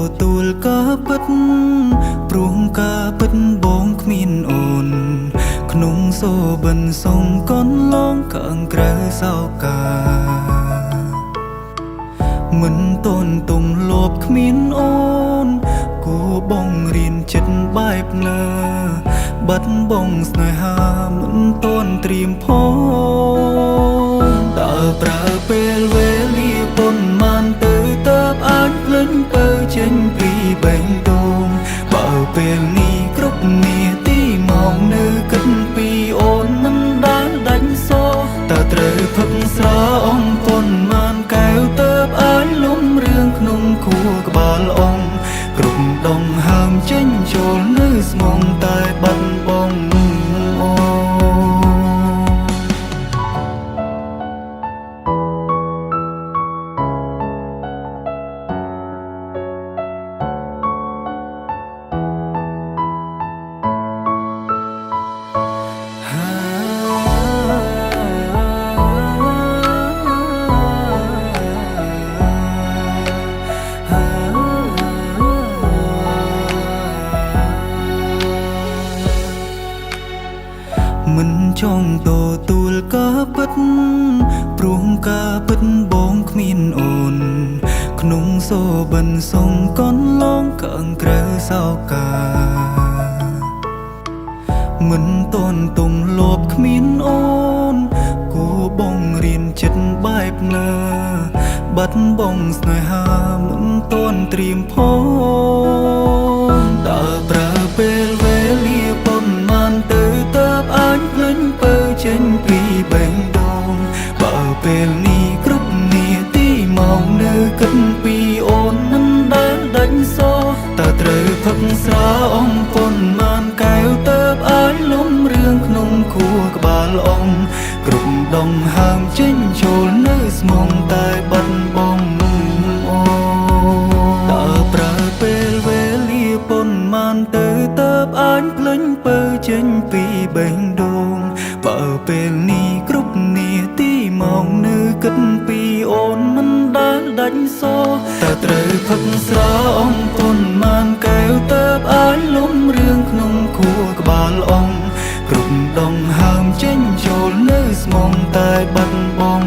ទទួលការពិតព្រោះការពិតបងគ្មានអូនក្នុងសូបិនសុងកនឡងខាងក្រៅសោកាមិនតនទុំលបគ្មានអូនគួបងរៀនចិត្តបែបណាបាត់បងស្នេហាមិនតនត្រៀមផងតើប្រើពេលវេលាប៉ុន្មានទៅតើបអាចភ្លេចពើចេញពីបេះដូងបើពេលនេះគ្រប់នាទីមកនៅគិតពីអូនមិនដែលដាច់សោតើត្រូវផឹកស្រាអំប៉ុន្មានកែវតើបអាចលំរឿងក្នុងខួរក្បាលអងគ្រប់ដងហើមចេញចូលនៅស្មងតែបាត់បងអូ មិនចង់ទទួលការពិតព្រោះការពិតបងគ្មានអូនក្នុងសូបិនសុងកនឡងខាងក្រៅសោកាមិនតនទុំលបគ្មានអូនគួបងរៀនចិត្តបែបណាបាត់បងស្នេហាមិនតនត្រៀមផងតើប្រើពេលវេលាប៉ុន្មានទៅតើបអាចភ្លេចពើចេញពីបេះដូងបើពេលនេះគ្រប់នាទីមកនៅគិតពីអូនមិនដែលដាច់សោតើត្រូវផឹកស្រាអំប៉ុន្មានកែវតើបអាចលំរឿងក្នុងខួរក្បាលអងគ្រប់ដងហើមចេញចូលនៅស្មងតែបាត់បងអូតើប្រើពេលវេលាប៉ុន្មានទៅតើបអាចភ្លេចពើចេញពីបេះដូងបើពេលនេះគ្រប់នាទីមកនៅគិតពីអូនមិនដែលដាច់សោតើត្រូវផឹកស្រាអំប៉ុន្មានកែវតើបអាចលំរឿងក្នុងខួរក្បាលអងគ្រប់ដងហើមចេញចូលនៅស្មងតែបាត់បង